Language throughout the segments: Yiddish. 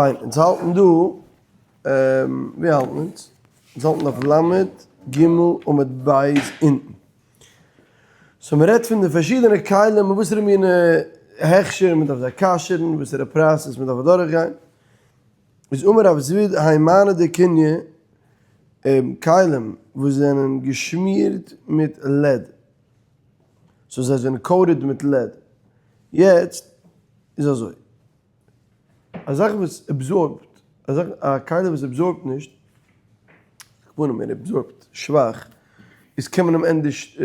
פיין, אונז האלטן דא, ווי האלטן אונז? אונז האלטן אויף למד ג עמוד ב' אונטן. so מ'רעדט פון די פארשידענע כלים און וואסערע מינע הכשר מ'דארף זיי כשר'ן, וואסערע process מ'דארף אדורכגיין. איז אמר רב זביד האי מאני דקיניא, כלים וואס זענען געשמירט מיט lead. so זיי זענען coated מיט lead. יעצט איז אזוי. א זאך וואס absorb ט, א זאך א כלי וואס absorb ט נישט, כפנים ער absorb ט שוואך, איז קען מען אים ענדערש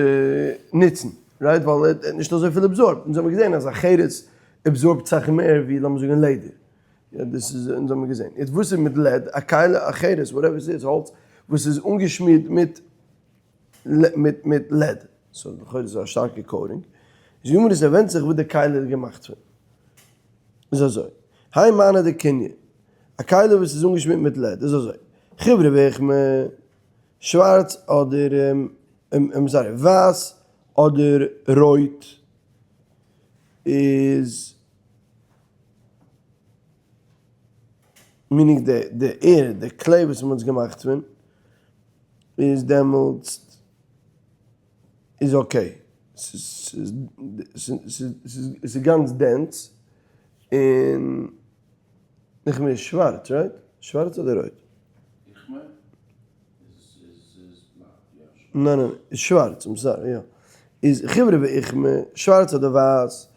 נוצן, right? ווייל ער האט נישט אזויפיל absorb ט, אונז האמיר געזען אז א חרס absorb ט סאך מער ווי לאמיר זאגן לעדער, יא דאס איז אונז האמיר געזען, יעצט וואס איז מיט lead, א כלי א חרס whatever ס'איז האלץ וואס איז אנגעשמירט מיט מיט מיט lead, so לכאורה איז עס א שטארקע coating, איז גמרא ס'ווענדט זיך וואס די כלי איז געמאכט פון. איז אזוי, האי מאני דקיניא, א כלי וואס איז אנגעשמירט מיט lead, איז אזוי, חיורא ואוכמא, שווארץ אדער, sorry, ווייס אדער רויט איז, meaning די ערד, די clay וואס מ'האט עס געמאכט פון, איז דעמאלטס איז okay, ס'איז גאנץ dense, און איך מיין שווארץ, right? שווארץ אדער רויט? איך מיין איז black, יא שווארץ. ניין ניין, איז שווארץ, I'm sorry, יא. איז חיורא ואוכמא, שווארץ אדער ווייס,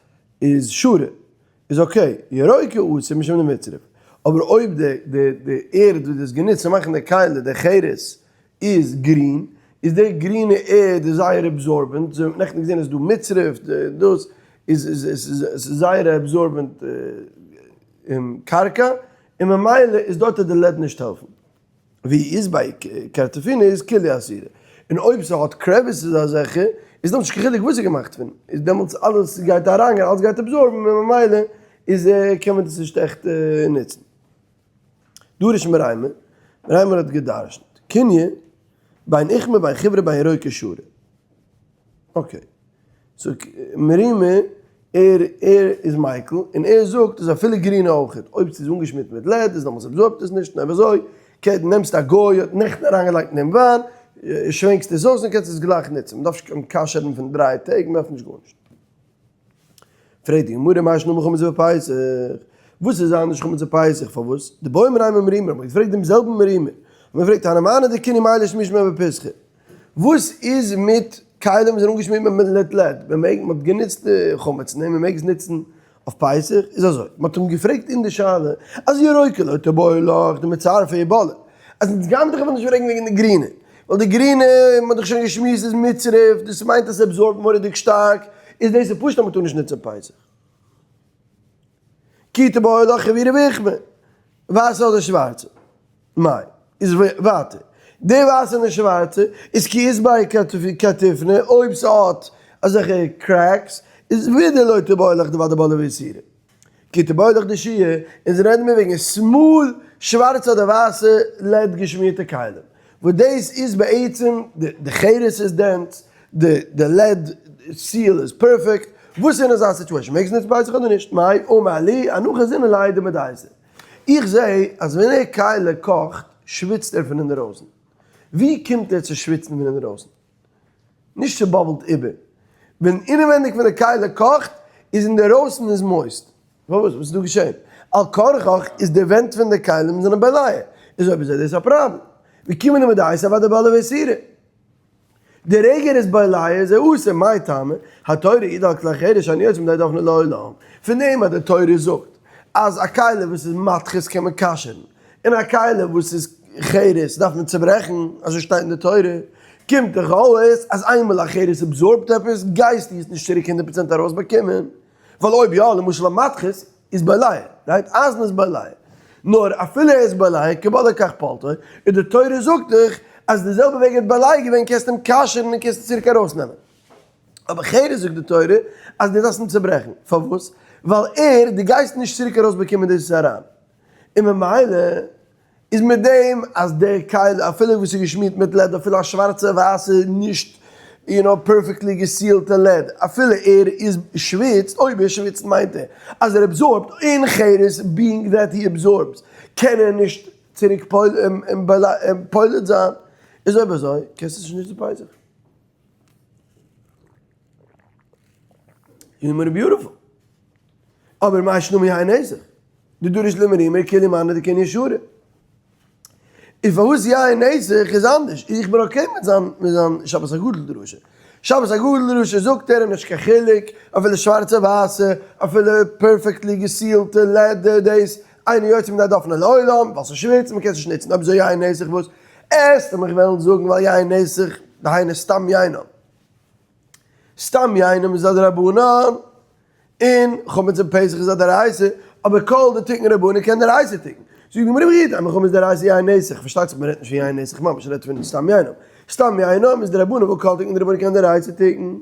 איז שרי, איז okay, ירוקא אסור משום דמצרף, אבער אויב די די די ערד וואס דו האסט גענוצט צו מאכן די כלי, די חרס, איז גרין, איז די גרינע ערד איז זייער absorbent, אזוי האט מען נעכטן געזען אז דא מצרף, דאס איז איז איז זייער absorbent קרקע, און ממילא איז דארט וועט די lead נישט העלפן. ווי איז ביי קרטפיני איז כולהו אסירי, און אויב ס'האט crevices אזעלכע איז דאך נישט קיין חילוק וואס ס'איז געמאכט פון, איז דעמאלטס אלעס גייט אריינגיין אלעס גייט absorb ן און ממילא איז קען מען דאס נישט עכט נוצן. דרש מרימר, מרימר האט גע'דרש'נט, קיניא, בין אוכמא בין חיורא בין ירוקא שרי. okay. so מרימר, ער ער איז מיקל, און ער זאגט אז אפילו גרינע אויכעט, אויב ס'איז אנגעשמירט מיט lead איז דעמאלטס absorb ט עס נישט, און אויב אזוי, קען נעמסט א גוי האט נעכטן אריינגעלייגט אין דעם וויין, שווענקסט עס אויס און קענסט עס גלייך נוצן, מ'דארף נישט קיין כשר'ן פון דריי טעג, מ'דארף נישט גארנישט. פרעגט די גמרא מאי שנא מחמץ בפסח, וואס איז אנדערש חמץ בפסח, פארוואס? דבעא מרימר מרימר, מ'האט געפרעגט דעם זעלבן מרימר, האט מען געפרעגט הני מאני דקיניא מהו לאשתמושי בהן בפיסחא, וואס איז מיט כלים וואס זענען אנגעשמירט מיט lead, מען מעג, מען האט גענוצט די חמץ און מען מעג עס נוצן אויף פסח, איז אזוי, מען האט אים געפרעגט אין די שאלה, אז ירוקא לא תיבעי לך דמצרפא ובלעי, אז אונז גיימיר דיך אבער נישט פרעגן וועגן די גרינע, ווייל די גרינע, מען האט דאך שוין געשמועסט איז מצרף, דאס מיינט אז עס absorb ט מורא'דיג שטארק, איז דאס איז פשוט אז מען טאר נישט נוצן פסח. כי תיבעי לך חיורא ואוכמא, ווייסע אדער שווארצע? מאי. איז ווייטער. די ווייסע און די שווארצע איז כי אית בהו קרטופני, אויב ס'האט אזעלכע cracks איז ווידער לא תיבעי לך דודאי בלעי ואיסורא. כי תיבעי לך דשיעי, אונז רעדן מיר וועגן שמאל שווארצע אדער ווייסע lead געשמירטע כלים, וואס דאס איז בעצם די חרס איז dense, די lead seal איז פערפעקט, וואס איז אין אזא situation מעגסט נוצן פסח אדער נישט? מאי אמר לי אנא חזינא ליה דמדייסא. איך זע אז ווען ער כלי קאכט שוויצט ער פון אינדערויסן. ווי קומט ער צו שוויצן פון אינדערויסן? נישט ס'באבל ט איבער. ווען אינעווענדיג פון די כלי קאכט איז אינדערויסן איז moist. פארוואס? וואס איז דא געשען? על כרחך איז די ווענט פון די כלים זענען בולע. איז אויב אזוי דאס א פראבלעם. ווי קומען די מדייסא אוודאי בולע ואיסורא. די רגע ער איז בולע איז ער אסור, מאי טעמא? התורה העידה על כלי חרס שאין יוצאין מידי דופנו לעולם. פון דעם אז די תורה זאגט אז א כלי וואס איז מתכות קען מען כשר'ן, און א כלי וואס איז חרס דארף מען צוברעכן, אזוי שטייט אין די תורה, קומט דאך אויס אז איינמאל א חרס absorb ט עפעס גייסטו עס נישט צוריק הונדערט פראצענט ארויסבאקומען, ווייל אויב יא, למשל א מתכות איז בולע, right? אייזן איז בולע. נאר אפילו ער איז בולע, כבולעו כך פולטו, און די תורה זאגט דיך אז די זעלבע וועג ער האט בולע געווען קענסטו אים כשר'ן און קענסט עס צוריק ארויסנעמען. אבער חרס זאגט די תורה אז דו דארפסט אים צוברעכן. פארוואס? ווייל ער, דו גייסט נישט צוריק ארויסבאקומען דאס איז אריין. און ממילא איז מיט דעם אז די כלי אפילו וואס איז געשמירט מיט lead אפילו א שווארצע ווייסע נישט. יו נאו perfectly געסילטע lead, אפילו ער איז שוויצט, אויב ער שוויצט מיינט ער אז ער absorb ט, און חרס being that he absorbs קען ער נישט צוריק פולט זיין, איז אויב אזוי קענסטו עס נישט נוצן פסח. יומער beautiful. אבער מאי שנא מיין נסך? דדריש למרימר כאילו מאן דקן ישרה. איז פארוואס יין נסך איז אנדערש? איך בין okay מיט זיין מיט זיין שבת הגדול דרשה. שבת הגדול דרשה זאגט ער נישט קיין חילוק אפילו שווארצע ווייסע אפילו perfectly געסילטע leather דאס אינו יוצא מידי דופנו לעולם ווייל ס'שוויצט מ'קען עס נישט נוצן אויב אזוי יין נסך וואס עסטו מיך וועלן זאגן ווייל יין נסך דהיינו סתם יינם סתם יינם איז א דרבנן און חמץ און פסח איז א דאורייתא, אבער כל דתיקן רבנן קען דאורייתא תיקן. זאגט די גמרא וכי תימא חמץ דאורייתא יין נסך, פארשטייט זיך מ'רעדט נישט פון יין נסך ממש, מ'רעדט פון סתם יינם. סתם יינם איז דרבנן והא כל תיקן רבנן קען דאורייתא תיקן.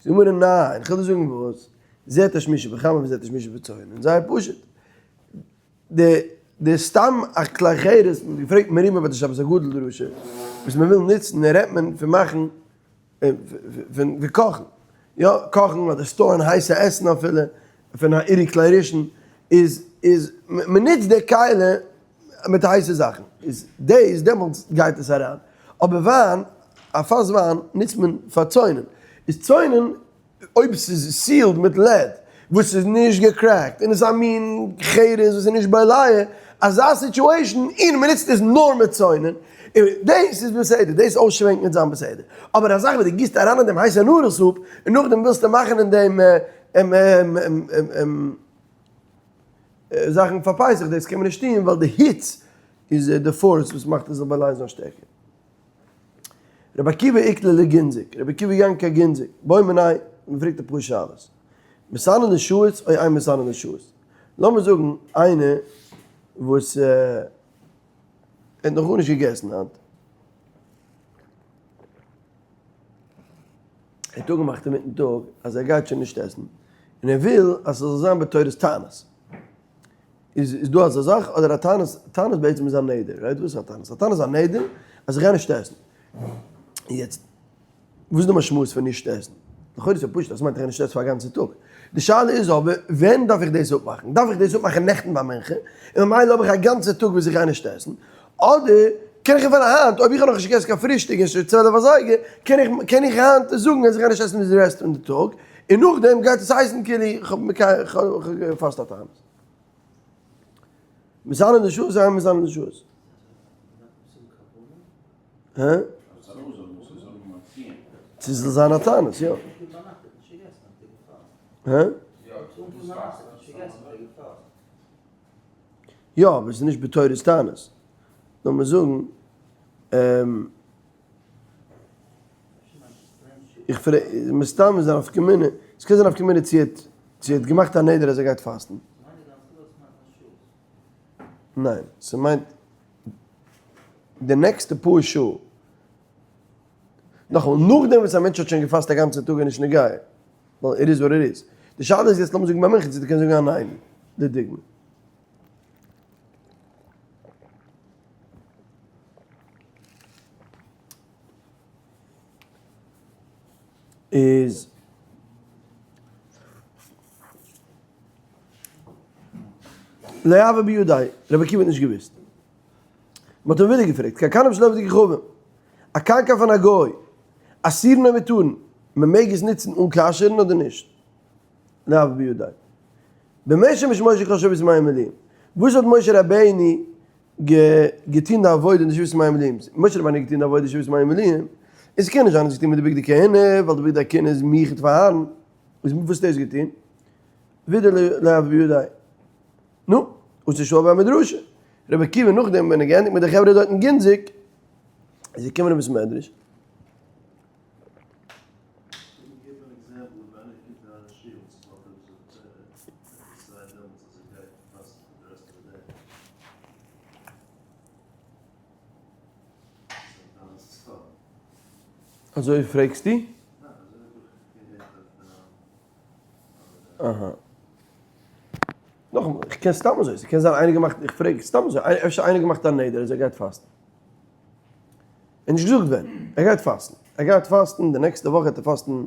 זאגט די גמרא ניין, כ'וועל דיר זאגן וואס, זה תשמישו בחמה וזה תשמישו בצונן, זייער פשוט. די די סתם א כלי חרס, מ'האט געפרעגט מרימה ביי די שבת הגדול דרשה, וואס מ'וויל נוצן רעדט מען פון מאכן פון קאכן, יא קאכן אדער store ן הייסע עסן אפילו, פון א עירוי כלי ראשון, איז איז מ'נוצט די כלי מיט הייסע זאכן, איז דאס דעמאלטס גייט עס אריין, אבער וויין, א פאס וויין נוצט מען פאר צונן, איז צונן אויב ס'איז sealed מיט lead וואס איז נישט געקרעקט און איז א מין חרס וואס איז נישט בולע, אזא situation און מ'נוצט עס נאר מיט צונן, און דאס איז בסדר, דאס אויסשווענקן וועט זיין בסדר, אבער א זאך וואס דו גיסט אריין אין דעם הייסע noodle soup און נאכדעם ווילסטו מאכן אין דעם זאכן פאר פסח, דאס קען מען נישט טון ווייל די היץ איז די force וואס מאכט עס זאל בולע זיין שטערקער. רבי עקיבא איקלע לגינזק, רבי עקיבא געגאנגען קיין גינזק, בעו מיניה, און געפרעגט אפאר שאלות. מתענין לשעות או אין מתענין לשעות? לאמיר זאגן איינער וואס ער האט נאך גארנישט געגעסן היינט, ער האט אפגעמאכט אינמיטן טאג אז ער גייט שוין נישט עסן, און ער וויל אז ס'זאל זיין בתורת תענית. איז איז דא אזא זאך אדער א תענית, תענית בעצם איז א נדר, right? וואס איז א תענית? א תענית איז א נדר אז איך גיי נישט עסן. יעצט, וואס איז די משמעות פון נישט עסן? לכאורה איז עס פשוט אז מיינט איך גיי נישט עסן פאר א גאנצע טאג. די שאלה איז אבער, ווען דארף איך דאס אפמאכן? דארף איך דאס אפמאכן נעכטן ביי מנחה, און ממילא האב איך א גאנצע טאג וואס איך גיי נישט עסן? אדער קען איך אפילו היינט, אויב איך האב נאכנישט געגעסן קיין פרישטאג און ס'איז 12 אזייגער, קען איך קען איך היינט זאגן אז איך גיי נישט עסן ביז די rest פון די טאג, און נאכדעם גייט עס הייסן כאילו איך האב געפאסט א תענית. מתענין לשעות זיי מתענין לשעות. הא? צו זאל זיין א תענית, יא. הא? יא, אבער עס איז נישט בתורת תענית. לאמיר זאגן, איך פרעג, מסתם איז א נפקא מינה, עס קען זיין נפקא מינה צו ער האט, צו ער האט געמאכט א נדר אז ער גייט פאסטן. ניין, ס'מיינט די נעקסטע פאר שעה. נאכאמאל, נאכדעם וואס א מענטש האט שוין געפאסט א גאנצע טאג איז נישט נוגע, ווייל it is what it is. די שאלה איז יעצט, לאמיר זאגן ביי מנחה, צו דו קענסט זאגן א ניין, לדוגמא. איז לא הוה בידיה, רבי עקיבא האט נישט געוואוסט. מען האט אים ווידער געפרעגט, קנקנים של עובדי כוכבים, א קנקן פון א גוי, אסורין או מותרין, מען מעג עס נוצן אן כשר'ן אדער נישט? לא הוה בידיה. במה שימש משה כל שבעת ימי המילואים, וואס האט משה רבינו געטון די עבודה אין די שבעת ימי המילואים, משה רבינו האט געטון די עבודה אין שבעת ימי המילואים, און ס'קען נישט זיין אז עס געטון מיט די בגדי כהונה, ווייל די בגדי כהונה איז מיוחד פאר אהרן, איז מיט וואס האט ער עס געטון? ווידער לא הוה בידיה. נו, וואס איז שואל במדרשה? רבי עקיבא נאכדעם ווען ער האט געענדיגט מיט די חברה דארט אין גינזיק, איז געקומען אין בית מדרש, אזוי פרעגסטו? אהא. נאכאמאל, איך קען סתם אזוי, ס'קען זיין איינער געמאכט, איך פרעג סתם אזוי, אפשר איינער געמאכט א נדר אז ער גייט פאסטן. ער האט נישט געזאגט ווען, ער גייט פאסטן. ער גייט פאסטן, די נעקסטע וואך גייט ער פאסטן,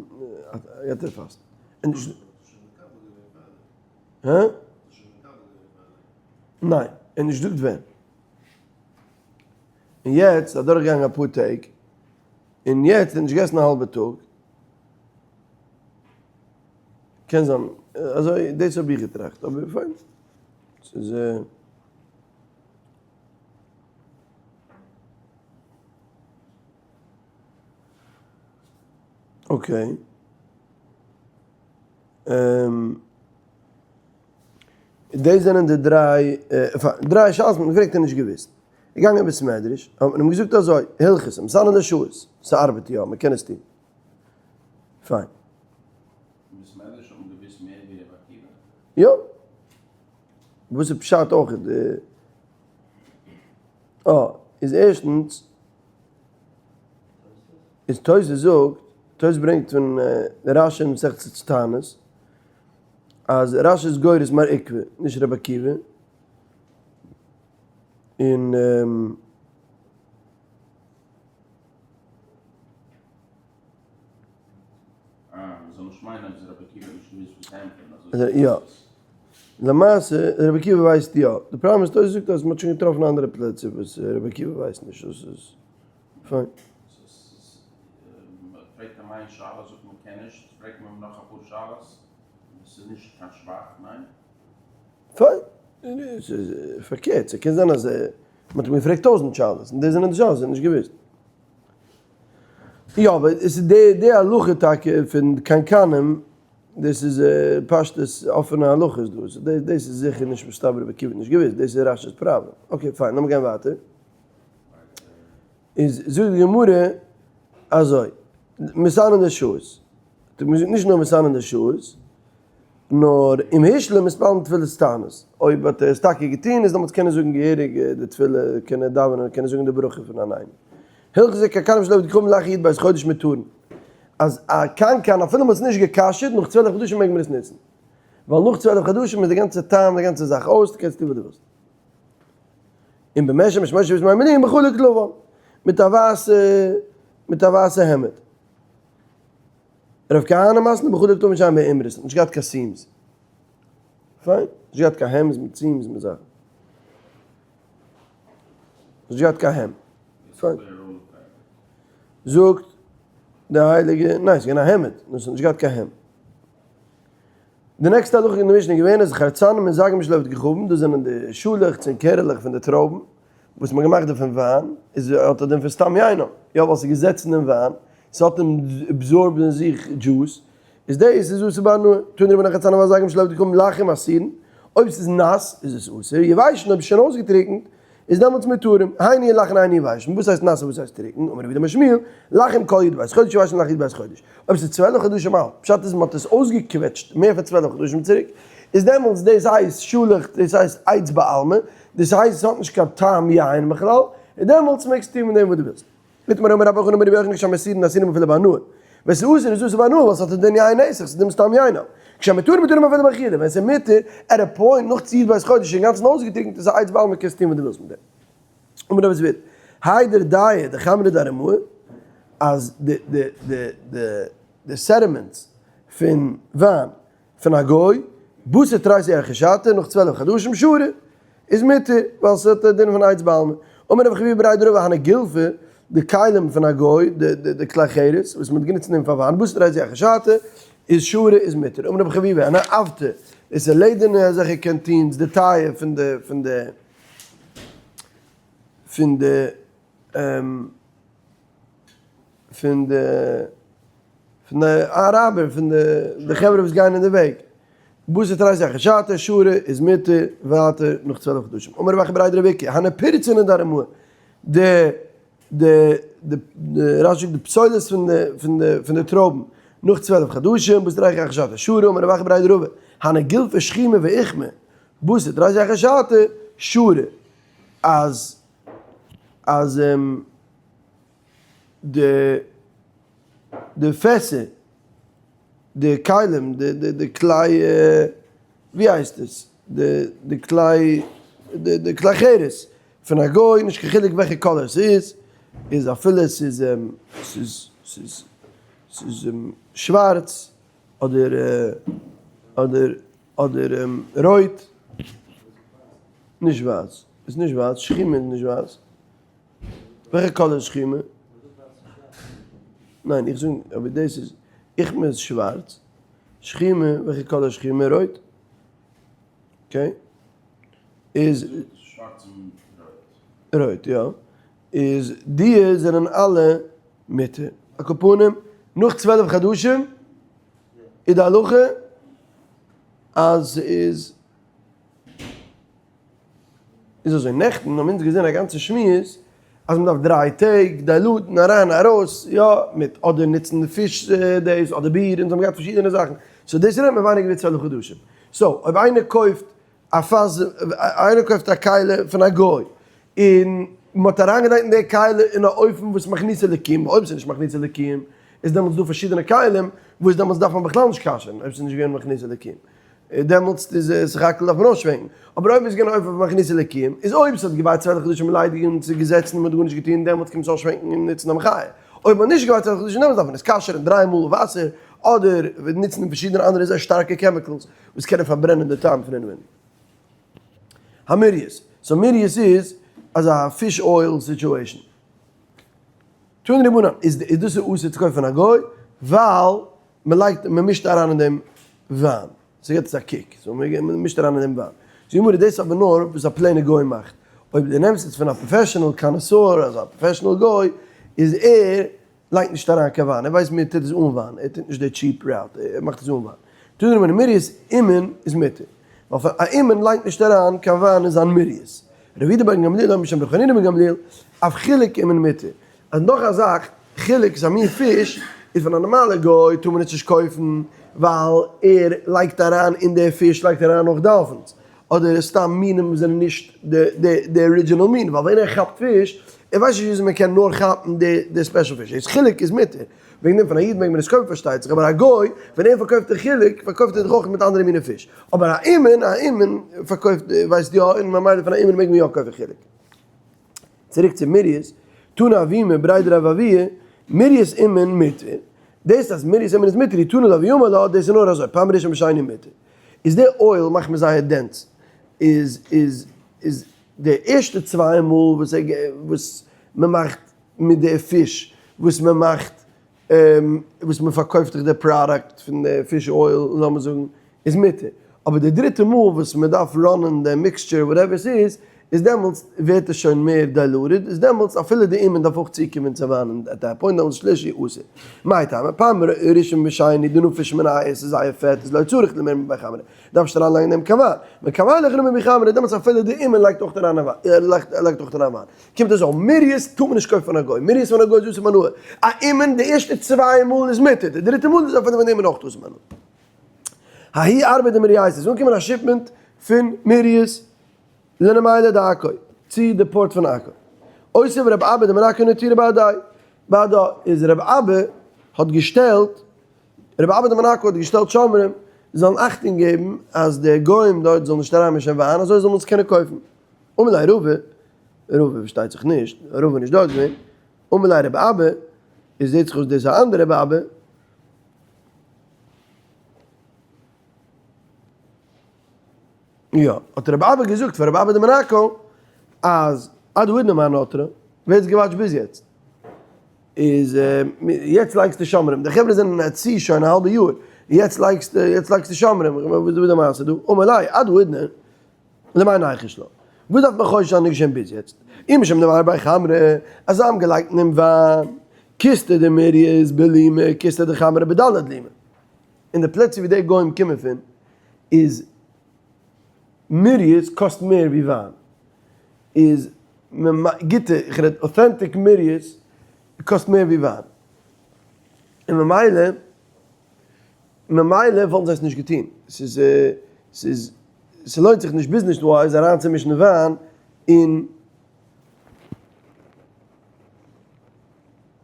גייט ער פאסטן. און נישט. הא? ניין, ער נישט געזאגט ווען. און יעצט איז אדורכגעגאנגען אפאר טעג, און יעצט האט ער נישט געגעסן א האלבע טאג, קען זיין, אזוי דאס האב איך געטראכט, אבער פיין, ס'איז. Okay. דאס זענען די דריי, דריי שאלות מ'האט געפרעגט און נישט געוואוסט. געגאנגען אין בית מדרש, האט מען אים געזאגט אזוי, הלכות, מסנן די שעות, ס'ארבעט יא, מ'קען עס טון. פיין. אין בית מדרש האט מען געוואוסט מער ווי רבי עקיבא? יא. וואס איז פשט אויך די. אה, איז ערשטנס, איז תוס' זאגט, תוס' ברענגט פון רשי אין מסכת תענית, אז רשי איז גורס מר עוקבא, נישט רבי עקיבא, און. יא. למעשה רבי עקיבא ווייסט יא. די פראבלעם איז תוס' זאגט אז מ'האט שוין געטראפן אנדערע פלעצער וואס רבי עקיבא ווייסט נישט דאס איז פיין. פיין. ס'איז פארקערט ס'קען זיין אז מ'האט אים געפרעגט טויזנט שאלות און דאס זענען די שאלות וואס ער האט נישט געוואוסט. יא אבער עס איז די די הלכה טאקע פון קנקנים דאס איז פשטות אפענע הלכות דא סאו דאס דאס איז זיכער נישט מסתבר רבי עקיבא האט נישט געוואוסט דאס איז רשי'ס פראבלעם okay פיין לאמיר גיין ווייטער איז זאגט די גמרא אזוי מסנן די שעות נישט נאר מסנן די שעות נאר אם השלים מתפללין תפילת תענית, אויב האט ער עס טאקע געטון איז דעמאלטס קען ער זאגן געהעריג די תפילה, קען ער דאווענען, קען ער זאגן די ברכה פון עננו. הלכתא קנקנים של עובד כוכבים לאחר י"ב חודש מותרין, אז א קנקן אפילו מען האט עס נישט גע'כשר'ט נאך 12 חדשים מעג מען עס נוצן, ווייל נאך 12 חדשים איז די גאנצע טעם די גאנצע זאך אויס, דו קענסט טון וואס דו ווילסט. און במשך משמש שבעת ימי מילואים בחלוק לבן, מיט א ווייסע מיט א ווייסע העמד. רב כהנא מתני בחלוק לבן שאין בו אימרות, האט נישט געהאט קיין seams. פיין, נישט געהאט קיין hems מיט seams מיט זאכן. נישט געהאט קיין hem. פיין. זאגט די הייליגע, ניין ס'איז געווען א העמד, נאר ס'האט נישט געהאט קיין hem. די נעקסטע הלכה אין די משנה איז געווען אז חרצנים און זגים של עובד כוכבים, דאס זענען די שאלעכץ און קערעלעך פון די טרויבן, וואס מ'האט געמאכט דערפון וויין, איז האט א דין פון סתם יינא, יא ווייל ס'איז געזעצן אין וויין, ס'האט absorbed אין זיך דזשוס, איז דאס איז אסור בהנאה, תנו רבנן חרצנים והזגים של עובד כוכבים לחים אסורין, אויב ס'איז נאס איז עס אסור, יבשין אויב ס'איז שוין אויסגעטריקנט איז דעמאלטס מותרים, היינו לחין היינו יבשין, וואס הייסט נאס און וואס הייסט טרוקן, אמר רב יהודה אמר שמואל, לחים כל י"ב חודש יבשין לאחר י"ב חודש, אויב ס'איז 12 חדשים אלט, פשט איז מ'האט עס אויסגעקוועטשט מער פון 12 חדשים צוריק, איז דעמאלטס דאס הייסט שלח, דאס הייסט עץ בעלמא, דאס הייסט עס האט נישט קיין טעם יין בכלל, און דעמאלטס מעגסטו טון מיט דעם וואס דו ווילסט. איתמר אמר רבה חנן בן רבי יוחנן כשהמותרין אסורין אפילו בהנאה. ווען ס'איז אסור איז אסור בהנאה ווייל ס'האט א דין יין נסך, ס'איז דין סתם יין. כשהמותרין מותרין אפילו באכילה, ווען ס'איז מותר, at a point נאך צו י"ב חודש אינגאנצן אויסגעטריקנט איז א עץ בעלמא קענסט טון וואס דו ווילסט מיט דעם. אמר רבי זביד, היידער דיה דחמרא דארמאה, אז די די די די די sediments פון וויין פון א גוי, בתר תריסר ירחי שתא, נאך 12 חדשים שרי, איז מותר, ווייל ס'האט א דין פון עץ בעלמא. אמר רב חביבא בריה דרבא הני גילפי, די כלים פון א גוי, די כלי חרס, וואס מ'האט גענוצט אין דעם פאר וויין, בתר תריסר ירחי שתא, איז שרי איז מותר. אמר רב חביבא, הני אבטי, דאס איז לעדערנע אזעלכע canteens, די טייער פון די, פון די, פון די, פון די פון די אראבער פון די די חברה וואס גייען אין די וועג בתר תריסר ירחי שתא שרי איז מותר ווייטער נאך 12 חדשים אמר רב אחא בריה דרב איקא הני פירצני דארמאי די די די די רש"י די פסולת פון די פון די פון די טרויבן נאך 12 חדשים בתר תריסר ירחי שתא שרי אמר רב אחא בריה דרבא הני גילפי שחומא ואוכמא בתר תריסר ירחי שתא שרי אז אז די די פעסער, די כלים, די די די כלי ווי הייסט עס? די די כלי די די כלי חרס פון א גוי, נישט קיין חילוק וועלכע color ס'איז, איז אפילו ס'איז ס'איז. ס'איז ס'איז שווארץ אדער אדער אדער רויט, נישט ווייס, איז נישט ווייס, שחומה איז נישט ווייס, וועלכע color איז שחומה? ניין איך זאג אבער דאס איז אוכמא איז שווארץ, שחומה וועלכע color איז שחומה? רויט, okay איז שווארץ און רויט. רויט יא, איז דיע זענען אלע מותר, על כל פנים נאך 12 חדשים איז די הלכה אז ס'איז איז אזוי, נעכטן האבן אונז געזען א גאנצע שמועס אז מ'דארף דריי טעג dilute ן אריין ארויס, יא, מיט אדער נוצן די פיש דאס אדער ביר, אונז האבן געהאט פארשידענע זאכן, so דאס רעדט מען ווייניגער ווי 12 חדשים, so אויב איינער קויפט א פאס, איינער קויפט א כלי פון א גוי, און מען האט אריינגעלייגט אין די כלי אין א אופן וואס מכניסה לקיום, אויב ס'איז נישט מכניסה לקיום, איז דעמאלטס דא פארשידענע כלים וואס דעמאלטס דארף מען בכלל נישט כשר'ן אויב ס'איז נישט געווען מכניסה לקיום, דעמאלטס איז סך הכל דארף מען אויסשווענקן, אבער אויב איז געווען א אופן פון מכניסה לקיום, איז אויב ס'האט געווארט 12 חדשים ליידיג און ס'איז געזעצן און מ'האט גארנישט געטון דעמאלטס קען מען עס אויסשווענקן און נוצן א מחיה, אויב מ'האט נישט געווארט 12 חדשים דעמאלטס דארף מען עס כשר'ן דריי מאל וואסער, אדער נוצן פארשידענע אנדערע זייער שטארקע chemicals וואס קענען פארברענען די טעם פון אינעווייניג. המיריות, so מיריות איז אזא fish oil situation. תנו רבנן, איז דאס איז אסור צו קויפן פון א גוי ווייל מען לייגט מען מישט אריין אין דעם וויין, ס'געט עס א kick, so מען מישט אריין אין דעם וויין. זאגט גמרא דאס אבער נאר וואס א plain ע גוי מאכט, אויב דו נעמסט עס פון א professional connoisseur, אזא professional גוי, איז ער לייגט נישט אריין קיין וויין, ער ווייסט מען טוט עס אן וויין, ער טוט נישט די cheap route, ער מאכט עס אן וויין. תנו רבנן מיריות אומן איז מותר, ווייל פאר א אומן לייגט נישט אריין קיין וויין אין זיין מיריות. רבי יהודה בן גמליאל אומר משם רבי חנינא בן גמליאל, אף חילק אומן מותר. אז נאך א זאך, חילק איז א מין פיש, איז פון א נארמאלע גוי טאר מען עס נישט קויפן, ווייל ער לייגט אריין אין די פיש לייגט ער אריין נאך dolphins, אדער סתם מינים וואס זענען נישט די original מין, ווייל ווען ער כאפט פיש, ער ווייסט נישט וויאזוי מען קען נאר כאפן די special פיש, איז חילק איז מותר, וועגן דעם פון א איד מעג מען עס קויפן פארשטייט זיך, אבער א גוי ווען ער פארקויפט די חילק פארקויפט ער דאך אויך מיט אנדערע מיני פיש, אבער א אומן, א אומן פארקויפט ווייסט יא, און ממילא פון א אומן מעג מען יא קויפן חילק. צוריק צו מיריות, תנא אבימי בריה דרב אבוה, מיריות אומן מותר, דאס אז מיריות אומן איז מותר, תנא לאבי אמר לה, דאס איז נאר אזוי, פעם ראשון ושני מותר. איז די oil מאכט מען זייער dense, איז איז איז די ערשטע צוויי מאל וואס ער וואס מען מאכט מיט די פיש וואס מען מאכט וואס מען פארקויפט דיך די product פון די fish oil לאמיר זאגן איז מותר, אבער די דריטע מאל וואס מען דארף run ען די mixture whatever עס איז, איז דעמאלטס ווערט עס שוין מער diluted, איז דעמאלטס אפילו די אומן דארף אויך צוקומען צו וויין at that point, דעמאלטס שלישי אסור. מאי טעמא? פעם ראשון ושני דנפיש מינייהו עס איז זייער פעט איז לא צריך למירמא בי חמרא, דארף נישט אריינלייגן דעם קיין וויין, וכאן ואילך רמי בי חמרא דעמאלטס אפילו די אומן לייגט אויך אריין א וויין, לייגט אויך אריין וויין. קומט אויס אז מיריות טאר מען נישט קויפן פון א גוי, מיריות פון א גוי איז אסור בהנאה, א אומן די ערשטע צוויי מאל איז מותר, די דריטע מאל איז אפילו פון די אומן אויך אסור בהנאה. ההוא ארבא דמירייתא, איז אנגעקומען א shipment פון מיריות לנמלא דעכו, צו די port פון עכו. אותיב רב אבא דמן עכו נטירי בהדייהו, בהדה איז רב אבא האט געשטעלט, רב אבא דמן עכו האט געשטעלט שומרים זאלן אכטונג געבן אז די גוים דארט זאלן נישט אריינמישען וויין אזוי זאל מען עס קענען קויפן. אמר ליה רבא, רבא פארשטייט זיך נישט, רבא איז נישט דארט געווען, אמר ליה רב אבא, איז זעט זיך אויס דאס איז א אנדערע רב אבא, יא, האט רבי אבא געזאגט פאר רבי אבא דמן עכו אז עד האידנא מאי נוטרא, ווער האט געוואטשט ביז יעצט? איז יעצט לייגסטו שומרים, די חברה זענען at sea שוין א האלבע יאר, יעצט לייגסטו יעצט לייגסטו שומרים, וואס איז די מעשה דא? אמר ליה עד האידנא למאי ניחוש לה, וואס דארף מען חושש זיין נישט געשען ביז יעצט? אי משום דמערבי חמרא, אז זיי האבן געלייגט אין דעם וויין, כיסתא דמיריות בלימא, כיסתא דחמרא בד' לימא. אין די פלעצער ווי די גוים קומען פון איז מיריות קאסט מער ווי וויין, איז גוטע, איך רעד authentic מיריות קאסט מער ווי וויין, און ממילא ממילא וואלטן זיי עס נישט געטון, ס'איז ס'איז ס'לוינט זיך נישט business wise אריינצומישן וויין אין.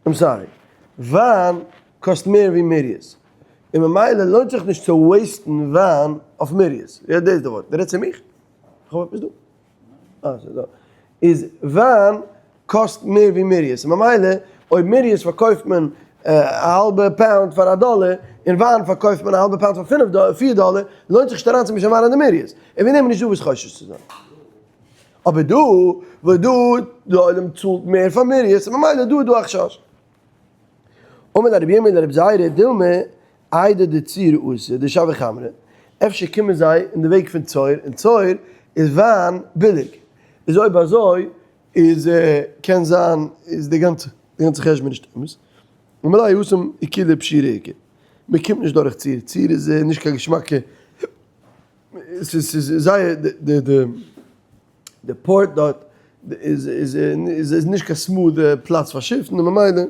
I'm sorry, וויין קאסט מער ווי מיריות, און ממילא לוינט זיך נישט צו waste ן וויין אויף מיריות, יא דאס איז די ווארט, דו רעדסט צו מיך? איך האב עפעס דא? אה ס'איז דא. איז וויין קאסט מער ווי מיריות, און ממילא אויב מיריות פארקויפט מען. א האלבע פאונד פאר א דאלער, און וויין פארקויפט מען א האלבע פאונד פאר פינף דאלער, פיר דאלער, לוינט זיך נישט אריינצומישן וויין אין די מריות, און וועגן דעם איז נישט דא וואס חושש צו זיין. אבער דא, וואס דא די עולם צאלט מער פאר מריות, ממילא דא איז דא א חשש. אמר ליה רבי ירמי' לרבי זירא, דילמא איידי דצור אתו דשווי חמרא, אפשר קומען זיי אין די וועג פון צור, און צור איז וויין ביליג, איז אויב אזוי איז קען זיין איז די גאנצע די גאנצע חשבון נישט אמת, ממילא התם עיקולי פשירי איכא, מען קומט נישט דורך צור, צור איז נישט קיין געשמאקע, ס'איז ס'איז זייער די די די port דארט איז איז איז נישט קיין smooth פלאץ פאר שיפן און ממילא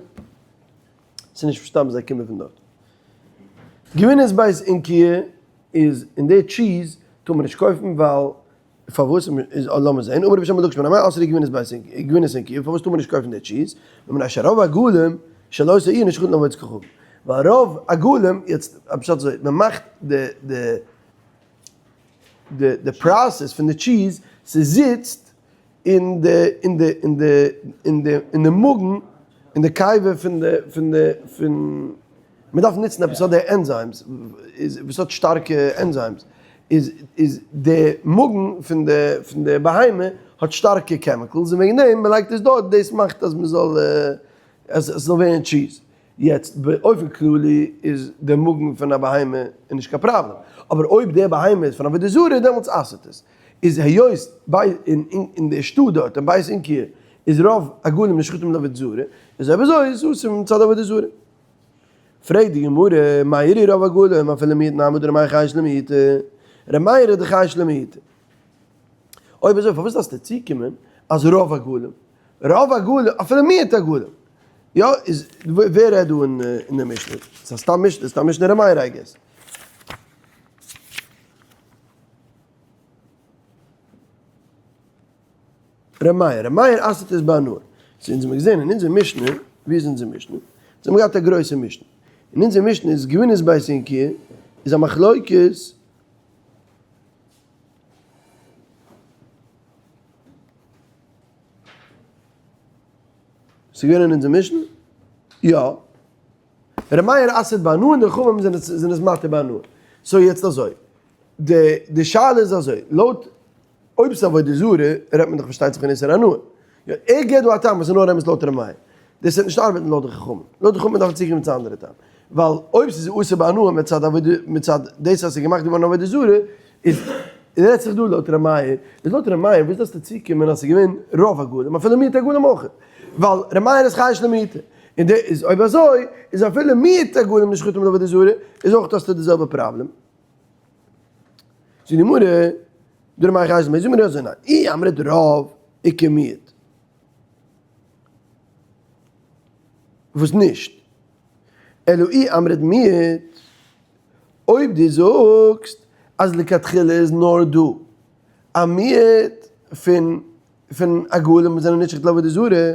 ס'איז נישט מסתם זיי קומען פון דארט. גבינת בית אונקיא איז אין די טשיז טאר מען נישט קויפן ווייל פארוואס איז לאמיר זעהן אמר רבי שמעון בן לוקש אסרו גבינת בית גבינת אונקיא פארוואס טאר מען נישט קויפן די טשיז מפני שרוב עגלים של אותה עיר נשחטין לעבודת כוכבים ווייל רוב עגלים יעצט פשט אזוי מען מאכט די די די די process פון די טשיז ס'זיצט אין די אין די אין די אין די אין די מאגן אין די קיבה פון די פון די פון מען דארף נוצן עפעס אדער enzymes איז וואס האט שטארקע enzymes איז איז די מאגן פון די פון די בהמה האט שטארקע chemicals און וועגן דעם מען לייגט עס דארט דאס מאכט אז מען זאל אז עס זאל ווערן טשיז. יעצט באופן כללי איז די מאגן פון א בהמה איז נישט קיין פראבלעם, אבער אויב די בהמה איז פון עבודה זרה דעמאלטס אסר'ט עס. איז היות ביי אין די שטאט דארט אין בית אונקיא איז רוב עגלים נשחטים לעבודה זרה, איז אויב אזוי איז אסור מצד עבודה זרה. פרעגט די גמרא, מאי איריא רוב עגלים אפילו מיעוט נמי דר' מאיר חייש למיעוטא, ר' מאיר איז דאך חייש למיעוטא. אויב אזוי פארוואס דארפסטו צוקומען אז רוב עגלים, רוב עגלים, אפילו מיעוט עגלים, יא, איז ווער רעדט דא אין די משנה? ס'איז א סתם משנה, סתם משנה ר' מאיר I guess. ר' מאיר, ר' מאיר אסר'ט עס בהנאה. סאו אונז האמיר געזען אין אונזער משנה, ווי איז אונזער משנה? אונז האמיר געהאט א גרויסע משנה. אין אונזער משנה איז גבינת בית אונקיא איז א מחלוקת, ס'איז געווען אין אונזער משנה? יא. ר' מאיר אסר'ט בהנאה און די חכמים זענען עס מתיר בהנאה. so יעצט אזוי, די די שאלה איז אזוי, לויט אויב ס'איז עבודה זרה רעדט מען דאך פארשטייט זיך פון איסור הנאה. יא, ער געבט דא א טעם וואס איז נאר אמת לויט ר' מאיר. דאס וועט נישט ארבעטן לויט די חכמים. לויט די חכמים דארף מען צוקומען צו א אנדערע טעם. ווייל אויב ס'איז אסור בהנאה מצד עבודה מצד דאס אז ס'איז געמאכט געווארן עבודה זרה, איז רעדט זיך דא לויט ר' מאיר, איז לויט ר' מאיר וואס דארפסטו צוקומען אז ס'איז געווען רוב עגלים אפילו מיעוט עגלים אויך, ווייל ר' מאיר איז חייש למיעוטא, און די איז אויב אזוי איז אפילו מיעוט עגלים נשחטים לעבודה זרה איז אויך האסטו די זעלבע פראבלעם. זאגט די גמרא, דר' מאיר חייש למיעוטא, זאגט מיר אזוי ניין, אי אמרת רוב איכא מיעוט, וואס נישט, אלא אי אמרת מיעוט, אויב דו זאגסט אז לכתחילה איז נאר דא א מיעוט פון פון עגלים וואס זענען נשחט לעבודה זרה,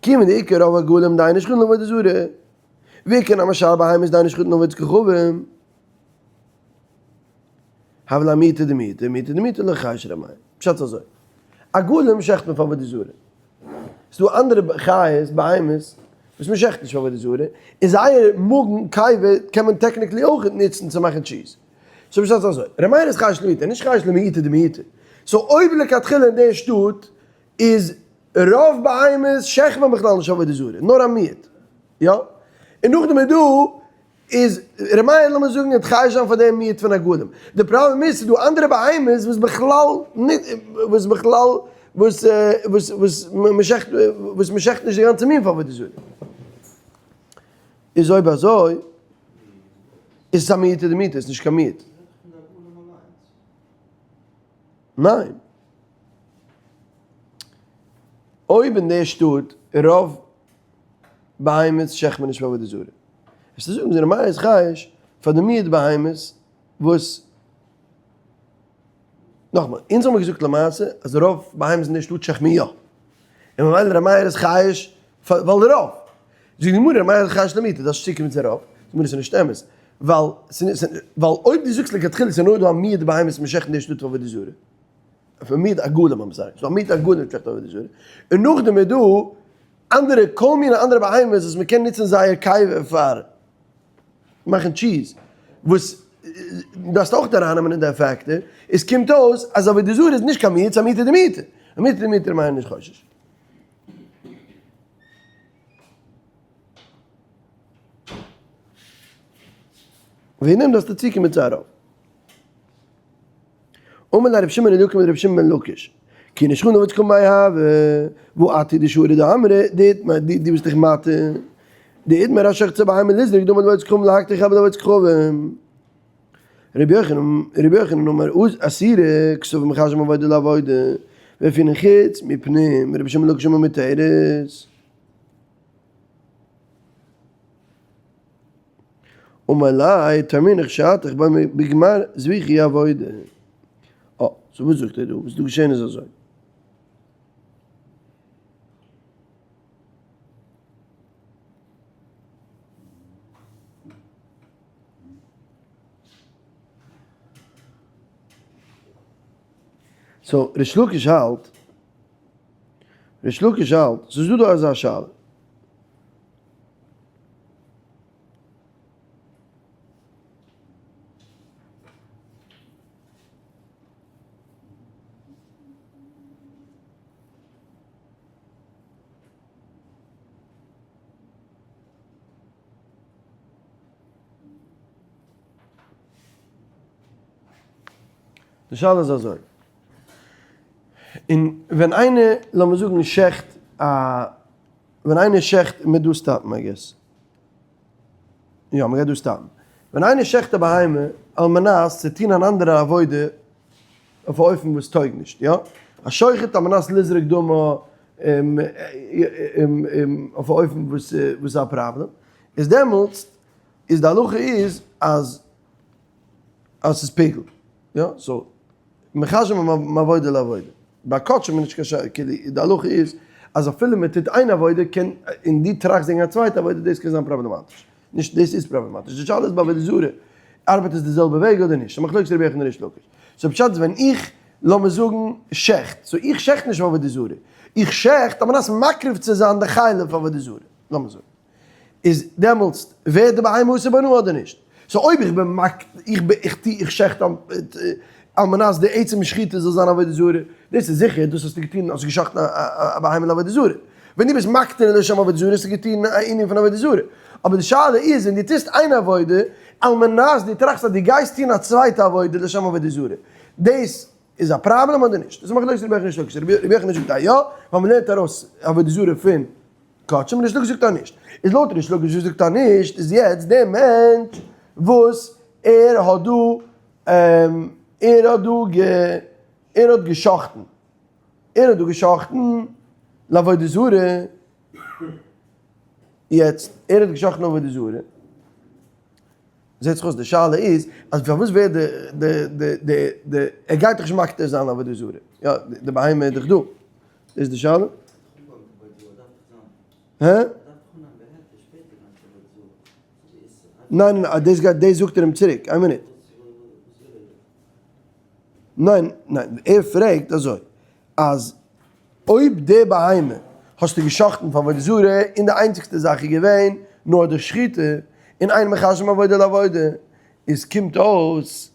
כיוון דאיכא רוב עגלים דאין נשחטין לעבודה זרה, ואיכא נמי שאר בהמות דאין נשחטין לעבודת כוכבים, הוה ליה מיעוטא דמיעוטא, מיעוטא דמיעוטא לא חייש ר' מאיר. פשט איז אזוי, עגלים שעכט מען פאר עבודה זרה, ס'איז דא אנדערע חיות, בהמות, וואס מען שעכט נישט פאר עבודה זרה, און זייער מאגן, קיבה, קען מען technically אויך נוצן צו מאכן טשיז. so פשט איז אזוי, ר' מאיר איז חייש למיעוטא, נישט חייש למיעוטא דמיעוטא. so אויב לכתחילה אין די שטאט איז רוב בהמות שעכט מען בכלל נישט עבודה זרה, נאר א מיעוט. יא? און נאכדעם איז דא איז ר' מאיר לאמיר זאגן האט חייש זיין פאר דעם מיעוט פון עגלים. די פראבלעם איז ס'איז דא אנדערע בהמות וואס בכלל ניט וואס בכלל וואס וואס וואס מ'שעכט וואס מ'שעכט נישט די גאנצע מין פאר עבודה זרה. איז אויב אזוי איז עס א מיעוטא דמיעוטא, עס איז נישט קיין מיעוט. ניין. אויב אין די שטאט רוב בהמות שעכט מען נישט פאר עבודה זרה. וועסטו זאגן זענען מייערס חייש פאר די מיעוט בהמות וואס נאכמאל, אונז האמיר געזאגט למעשה אז רוב בהמות אין די שטאט שעכט מען יא, און ממילא ר' מאיר איז חייש ווייל די רוב. זאגט די גמרא ר' מאיר איז חייש למיעוט, דארפסט צוקומען צו רוב, זאגט די גמרא ס'איז נישט אמת, ווייל ווייל אויב דו זאגסט לכתחילה ס'איז נאר דא א מיעוט בהמות מען שעכט אין די שטאט פאר עבודה זרה, מיעוט עגלים I'm sorry, ס'איז דא א מיעוט עגלים שעכט עבודה זרה, און נאכדעם איז דא. אנדערע כל מיני אנדערע בהמות וואס מ'קען נוצן זייער קיבה פאר מאכן cheese, וואס דארפסט אויך ארייננעמען אין די factor, עס קומט אויס אז עבודה זרה איז נישט קיין מיעוט, ס'איז א מיעוטא דמיעוטא, א מיעוטא דמיעוטא מיינט נישט חושש. וועגן דעם דארפסטו צוקומען צו א רוב. אמר ליה רבי שמעון אליקים רבי שמעון בן לקיש, כי נשכנא וואס קומט ביי אהבה, והא אתי דשארי דאמרי, דו ביסט דיך מטעה, דאיתמר השוחט את הבהמה לזרוק דמה לעבודת כוכבים להקטיר חלבה לעבודת כוכבים. רבי יוחנן, רבי יוחנן אמר אסירה כתבים מחשבים עבודה לעבודה, ואפינן חוץ מפנים, רבי שמעון בן לקיש אמר מותרת. אמר ליה תרמינך שעתך בגמר זביחי עבודה. אה, so וואס זאגט ער דא? וואס איז דא געשען איז אזוי. so ריש לקיש האלט, ריש לקיש האלט, ס'איז דא דא אזא שאלה. די שאלה איז אזוי, און ווען איינער לאמיר זאגן שעכט א ווען איינער שעכט מ'וועט דא stop ן I guess. יא מ'גייט דא stop ן. ווען איינער שעכט א בהמה על מנת צו טון אן אנדערע עבודה אויף א אופן וואס טויג נישט, יא? א שוחט על מנת לזרוק דמה אויף א אופן וואס איז א פראבלעם, איז דעמאלטס איז די הלכה איז אז אז ס'איז פיגול, יא? so מחשבים מעבודה לעבודה. ביי קדשים איז נישט קיין שאלה, כאילו די הלכה איז אז אפילו מען טוט איין עבודה קען, און דו טראכסט וועגן א צווייטע עבודה, דאס קען זיין פראבלעמאטיש. נישט דאס איז פראבלעמאטיש, די שאלה איז ביי עבודה זרה, ארבעט עס די זעלבע וועג אדער נישט? ס'איז מחלוקת רבי יוחנן און ריש לקיש. so פשט איז ווען איך, לאמיר זאגן, שעכט, so איך שעכט נישט פאר עבודה זרה, איך שעכט על מנת מקריב צו זיין די חלב פאר עבודה זרה, לאמיר זאגן. איז דעמאלטס ווערט די בהמה אסור בהנאה אדער נישט? so אויב איך בין מק איך בין איך טו איך שעכט על מנת די עצם שחיטה זאל זיין עבודה זרה, דאס איז זיכער דאס האסטו געטון האסט געשחט'ן א בהמה לעבודה זרה, ווען דו ביסט מקטיר לשם עבודה זרה האסטו געטון א ענין פון עבודה זרה, אבער די שאלה איז ווען דו טוסט איין עבודה על מנת דו טראכסט אז דו גייסט טון א צווייטע עבודה לשם עבודה זרה, דאס איז א פראבלעם אדער נישט? דאס איז מחלוקת רבי יוחנן ריש לקיש, רבי יוחנן זאגט אז יא, ווייל מ'לערנט ארויס עבודה זרה פון קדשים, ריש לקיש זאגט אז נישט. איז לויט ריש לקיש וואס זאגט אז נישט, איז יעצט דער מענטש וואס ער האט דא ער האט דא גע ער האט גע'שחט'ן, ער האט דא גע'שחט'ן לעבודה זרה, יעצט ער האט גע'שחט'ן לעבודה זרה, זעט זיך אויס די שאלה איז אז פארוואס ווערט די די די די די ער גייט דאך נישט מקטיר זיין לעבודה זרה, יא די בהמה איז דאך דא, דאס איז די שאלה? הא? ניין ניין דאס גייט דאס זאגט ער אים צוריק, איין מינוט. ניין ניין ער פרעגט אזוי אז אויב די בהמה האסטו גע'שחט'ן פאר עבודה זרה און די איינציגסטע זאך איז געווען נאר די שחיטה און אין מחשבים עבודה לעבודה איז קומט אויס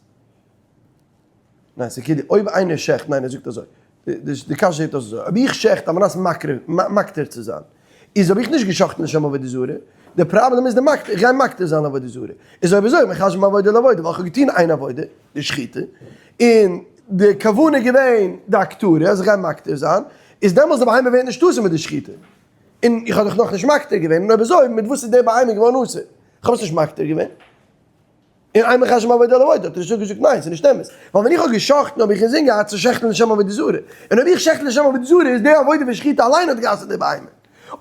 ניין ס'איז כאילו אויב איינער שעכט ניין ער זאגט אזוי די קשיא זעט אויס אזוי אויב איך שעכט על מנת מקריב מקטיר צו זיין איז האב איך נישט געשחט'ן לשם עבודה זרה די פראבלעם איז די מקטיר איך גיי מקטיר זיין עבודה זרה איז אויב אזוי מחשבים עבודה לעבודה ווייל איך האב געטון איין עבודה די שחיטה און די כוונה איז געווען די הקטרה אז איך גיי מקטיר זיין איז דעמאלס די בהמה ווערט נישט אסור מיט די שחיטה און איך האב דאך נאכנישט מקטיר געווען און אויב אזוי מיט וואס איז די בהמה געווארן אסור איך האב עס נישט מקטיר געווען. און אין מחשבים עבודה לעבודה האט ריש לקיש געזאגט ניין ס'איז נישט אמת, ווייל ווען איך האב גע'שחט'ן האב איך אינזין געהאט צו שעכטן לשם עבודה זרה, און אויב איך שעכט לשם עבודה זרה איז די עבודה פון שחיטה אליין האט גע'אסר'ט די בהמה.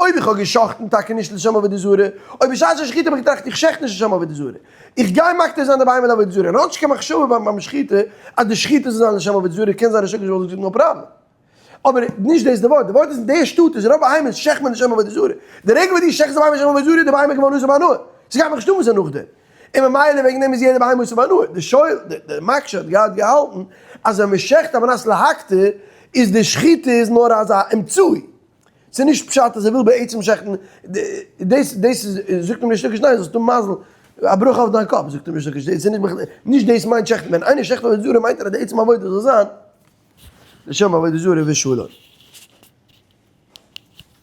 אויב איך האב גע'שחט'ן טאקע נישט לשם עבודה זרה, אויב בשעת די שחיטה האב איך געטראכט איך שעכט נישט לשם עבודה זרה, איך גיי מקטיר זיין די בהמה לעבודה זרה, און האט נישט קיין מחשבה ביים שחיטה אז די שחיטה זאל זיין לשם עבודה זרה, קען זיין ריש לקיש וואלט געזאגט no problem. אבער נישט דאס איז די ווארט, די ווארט איז אין די שטאט איז רוב בהמות שעכט מען לשם עבודה זרה, די רגע וואס דו שעכטסט די בהמה לשם עבודה זרה איז די בהמה געווארן אסור בהנאה, ס'גייט מיך נישט אן וואס איז נאכדעם, און ממילא וועגן דעם איז יעדע בהמה אסור בהנאה, די שואל, די מקשה האט געהאט געהאלטן אז ווען מ'שעכט על מנת להקטיר איז די שחיטה איז נאר אזא אמצעי. ס'איז נישט פשט אז ער וויל בעצם שעכטן, דאס דאס איז, זאגט אים ריש לקיש ניין זאלסט האבן מזל, א ברכה אויף דיין קאפ, זאגט אים ריש לקיש, דאס איז נישט, נישט דאס מיינט שעכטן, ווען איינער שעכט עבודה זרה מיינט ער אז די עצם עבודה זאל זיין לשם עבודה זרה ושלום.